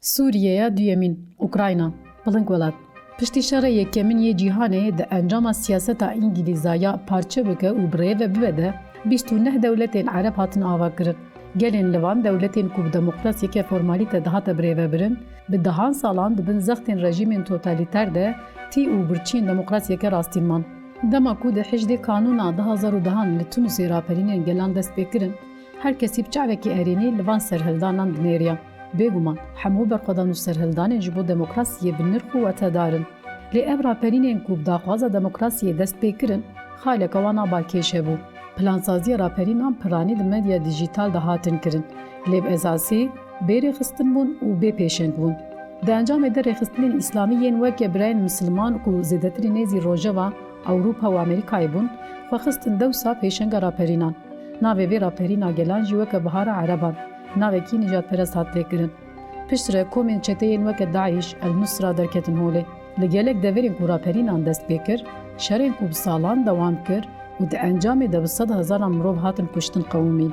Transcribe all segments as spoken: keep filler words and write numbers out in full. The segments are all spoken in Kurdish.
Sûriyeya duyemîn, Ukrayna, piling welat. Piştî şerê yekemîn yê cîhanê di encama siyaseta Îngilîza ya parçe bike û bi rê ve bibe de, bîst û neh dewletên Ereb hatin avakirin. Gelên li van dewletên ku bi demokrasiyeke formalîte dihate birêvebirin, bi dehan salan di bin zextên rejîmên totalîter de tî û birçiyên demokrasiyeke rastîn man. Dema ku di hejdê Kanûna du hazar û dehan li Tunusê raperînên gelan dest pê kirin, her kesî bi çavekî erênî li van serhildanan dinêriya. Bêguman, hemû berxwedan û serhildanên ji bo demokrasiyê bi nirx û wetedar in. Lê ev raperînên ku bi daxwaza demokrasiyê dest pê kirin, xaleke wan a balkêş hebû. Plansaziya raperînan piranî di medya dijîtal de hatin kirin. Lê bi esasî bê rêxistin bûn û bê pêşeng bûn. Di encamê de rêxistinên îslamî yên weke birayên misilman ku zêdetirî nêzî rojeva Ewropa û Amerîkayê bûn, xwe xistin dewsa pêşenga raperînan. Navê vê raperîna gelan jî weke Bihara Ereban, navekî nijadperest hat lêkirin. Piştre komên çeteyên weke DAIŞ, El Nusra derketin holê. Li gelek deverên ku raperînan dest pê kir, şerên ku bi salan dewam kir û di encamê de bi sed hezaran mirov hatin kuştin qewimîn.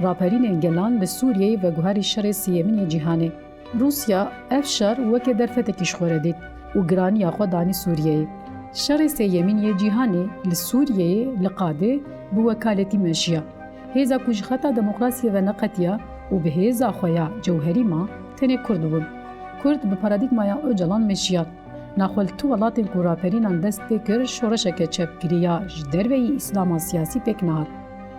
Raperînên gelan li Sûriyeyê veguherî şerê sêyemîn yê cîhanê. Rûsya ev şer weke derfetekî ji xwe re dît û giraniya xwe danî Sûriyeyê. Şerê sêyemîn yê cîhanê li Sûriyeyê li qadê bi wekaletî meşiya. Hêza ku ji xeta demokrasiyê ve neqetiya û bi hêza xwe ya cewherî ma, tenê Kurd bûn. Kurd bi paradîgmaya Ocalan meşiyan. Naxwe li tu welatên ku raperînan dest pê kir, şoreşeke çepgirî ya ji derveyî îslama siyasî pêk nehat.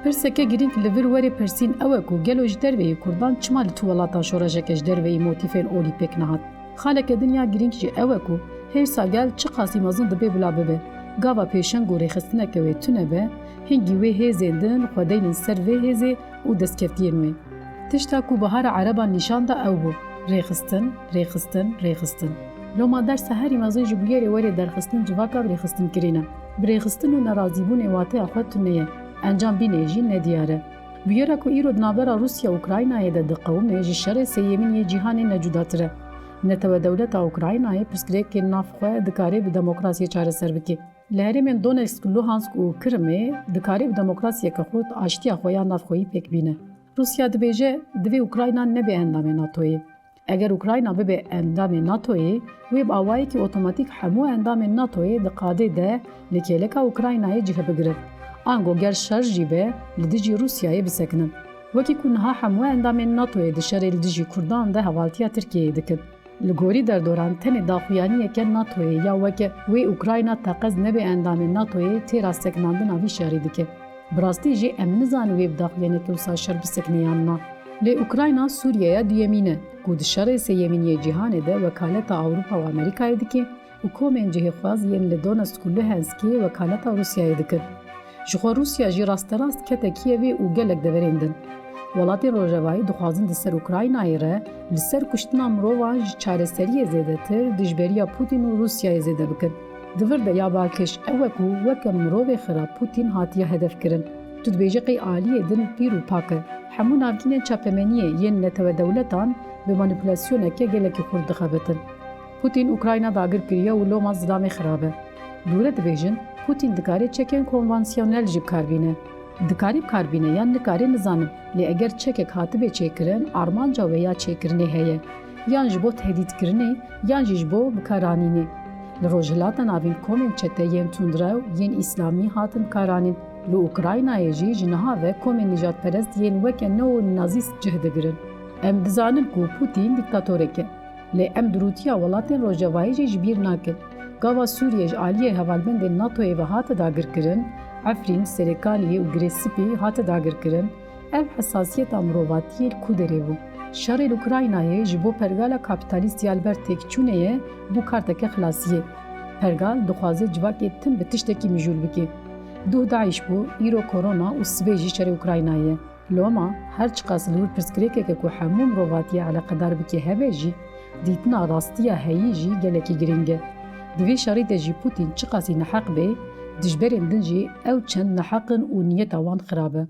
Pirseke girîng li vir werê pirsîn ew e ku gelo ji derveyî kurdan çima li tu welatan şoreşeke ji derveyî motîfên olî pêk nehat? Xaleke din ya girîng jî ew e ku hêrsa gel çiqasî mezin dibe bila bibe, gava pêşeng û rêxistineke wê tune be, hingî wê hêzên din xwe deynin ser vê hêzê û destkeftiyên wê. Tişta ku Bihara Ereban nîşan da ew bû, rêxistin, rêxistin, rêxistin. Loma dersa herî mezin ji bûyerê werê derxistin civaka bi rêxistin kirî ne. Bi rêxistin û nerazîbûnê wateya xwe tune ye, encam bînê jî nediyar e. Bûyera ku îro di navbera Rûsya û Ukraynayê de diqewime ji şerê sêyemîn yê cîhanê ne cudatir e. Netewe dewleta Ukraynayê pirsgirêkên nav xwe dikare bi demokrasiyê çareser bike. Li herêmên Donetsk, Luhansk û Kirimê dikare bi demokrasiyeke xurt aştiya xwe ya navxweyî pêk bîne. Rûsya dibêje, divê Ukrayna nebe endamê NATOyê. Eger Ukrayna bibe endamê NATOyê, wê bi awayekî otomatîk hemû endamên NATOyê di qadê de li kêleka Ukraynayê cih bigirin. Ango ger şer jî be, li dijî Rûsyayê bisekinin. Wekî ku niha hemû endamên NATOyê di şerê li dijî Kurdan de hevaltiya Tirkiyeyê dikin. Li gorî derdoran tenê daxuyaniyeke NATOyê ya weke wê Ukrayna teqez nebe endamê NATOyê têra sekinandina vî şerî dike. Bi rastî jî em nizanin wê bi daxuyaniyeke wisa şer bisekine yan na. Lê Ukrayna Sûriyeya duyemîn e ku di şerê sêyemîn yê cîhanê de wekaleta Ewropa û Amerîkayê dike û komên cihêxwaz yên li Donetsk û Luhanskê wekaleta Rûsyayê dikin. Ji xwe Rûsya jî rasterast kete Kiyevê û gelek deverên din. Welatên Rojavayî dixwazin di ser Ukraynayê re li ser kuştina mirovan ji çareseriyê zêdetir dijberiya Putin û Rûsyayê zêde bikin. Di vir de ya balkêş ew e ku weke mirovê xira Putin hatiye hedefkirin. Tu dibêjî qey aliyê din pîr û pak e. Hemû navgînên çapemeniyê yên netewe dewletan bi manîpulasyoneke gelekî xurt dixebitin. Putin Ukrayna dagir kiriye û loma zilamê xirab e. Dûre dibêjin, Putin dikare çekên konvansiyonel jî bi kar bîne. Dikare bi kar bîne yan nikare nizanim, lê eger çekek hatibe çêkirin, armanca wê ya çêkirinê heye. Yan ji bo tehdîtkirinê, yan jî ji bo bikaranînê. Li Rojhilata Navîn komên çete yên tundrew yên îslamî hatin bikaranîn. Li Ukraynayê jî ji niha ve komên nijadperest yên weke neonazîst cih digirin. Em dizanin ku Putin dîktatorek e. Lê em dirûtiya welatên Rojavayî jî ji bîr nakin. Gava Sûriye ji aliyê hevalbendên NATOyê ve hate dagirkirin, Efrîn, Serêkaniyê û Girê Spî hate dagirkirin, ev hesasiyeta mirovatiyê li ku derê bû? Şerê li Ukraynayê ji bo pergala kapîtalîst ya li ber têkçûnê ye, bû karteke xilasiyê. Pergal dixwaze civakê tim bi tiştekî mijûl bike. Duh DAIŞ bû, îro korona û sibê jî şerê Ukraynayê ye. Loma, her çiqas li wir pirsgirêkeke ku hemû mirovatiyê eleqedar bike hebe jî, dîtina rastiya heyî jî gelekî girîng e. Di vê şerî de jî Putin çiqasî neheq be, dijberên din jî ew çend neheq in û niyeta wan xirab e.